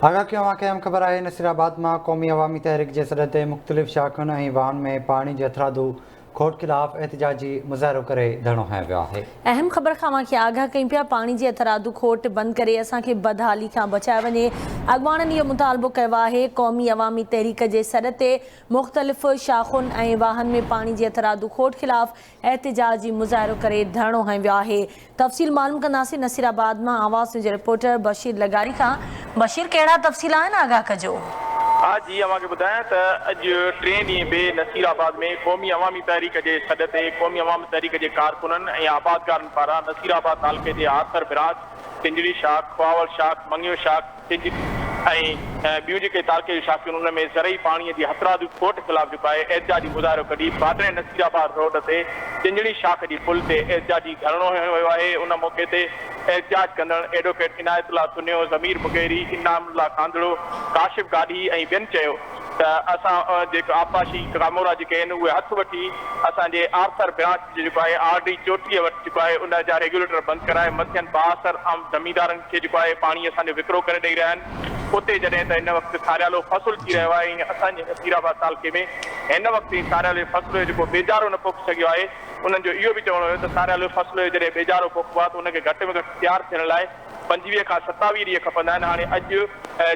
آگاهه ڪيون اوهان کي اهم خبر آهي نصير آباد مان قومي عوامي تحريڪ جي سڏ تي مختلف شاخن ۽ واهن ۾ پاڻي جي هٿرادو کوٽ خلاف احتجاجي مظاهرو ڪري ڌرڻو هنيو ويو آهي. اهم خبر کان اوهان کي آگاهه ڪيون پيا پاڻي جي هٿرادو کوٽ بند ڪري اسان کي بدحالي کان بچايو وڃي اڳواڻن اهو مطالبو ڪيو آهي قومي عوامي تحريڪ جي سڏ تي مختلف شاخن ۽ واهن ۾ پاڻي جي هٿرادو کوٽ خلاف احتجاجي مظاهرو ڪري ڌرڻو هنيو ويو آهي. تفصيل معلوم ڪنداسين نصير آباد مان آواز نيوز جي رپورٽر بشير لغاري کان. بشير ڪهڙا تفصيل آهن آگاهه ڪجو. ها جي اوهان کي ٻڌايان ته اڄ ٽئين ڏينهن به نصير آباد ۾ قومي عوامي تحريڪ جي سڏ تي قومي عوامي تحريڪ جي ڪارڪنن ۽ آبادگارن پاران نصير آباد تعلقي جي آرٿر براج، ٽنجڙي شاخ، خواول شاخ، مڱيو شاخ، سج ۽ ٻيون جيڪي تعلقي جون شاخون ان ۾ زرعي پاڻي جي هٿرادو کوٽ خلاف جيڪو آهي احتجاجي مظاهرو ڪڍي بادرين نصير آباد روڊ تي چنجڻي شاخ جي پل تي احتجاجي ڌرڻو هنيو ويو آهي ان موقعي تي احتجاج ڪندڙ ايڊووڪيٽ عنايت الله تنيو، ضمير مغيري، انعام الله ڪانڌڙو، ڪاشف گاڏهي ۽ ٻين چيو ته اسان جيڪو آبپاشي ڪامورا جيڪي آهن اهي هٿ وٺي اسان جي آرٿر برانچ جو جيڪو آهي آر ڊي 34 وٽ جيڪو آهي ان جا ريگيوليٽر بند ڪرائي مٿين بااثر عام زميندارن کي جيڪو آهي پاڻي اسان جو وڪرو ڪري ڏئي رهيا آهن اتي جڏهن ته هن وقت ساريالو فصل ٿي رهيو آهي ۽ اسان جي نصير آباد تعلقي ۾ هن وقت تائين ساريالي فصل جو جيڪو ٻيجارو نه پوکي سگهيو آهي انهن جو اهو به چوڻ هيو ته ساريالو فصل جو جڏهن ٻيجارو پوکبو آهي ته ان کي گهٽ ۾ گهٽ تيار ٿيڻ لاء 25 کان 27 ڏينهن کپندا آهن، هاڻي اڄ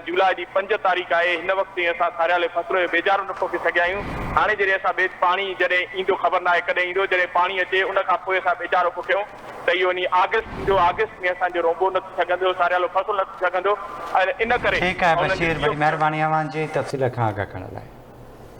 جولاء جي 5 تاريخ آهي، هن وقت تائين اسان ساريالي فصل جو ٻيجارو نه پوکي سگهيا آهيون، هاڻي جڏهن اسان ٻيج پاڻي جڏهن ايندو خبر ناهي ڪڏهن ايندو، جڏهن پاڻي اچي ان کان پوء اسان ٻيجارو پوکيون ته اهو وڃي آگسٽ ايندو، آگسٽ ۾ اسان جو رونبو نه ٿي سگهندو، ساريالو فصل نه ٿي سگهندو ۽ ان ڪري ٺيڪ آهي انهن جو بشير اهو وڏي مهرباني اوهان جي تفصيل کان آگاهه ڪرڻ لاء.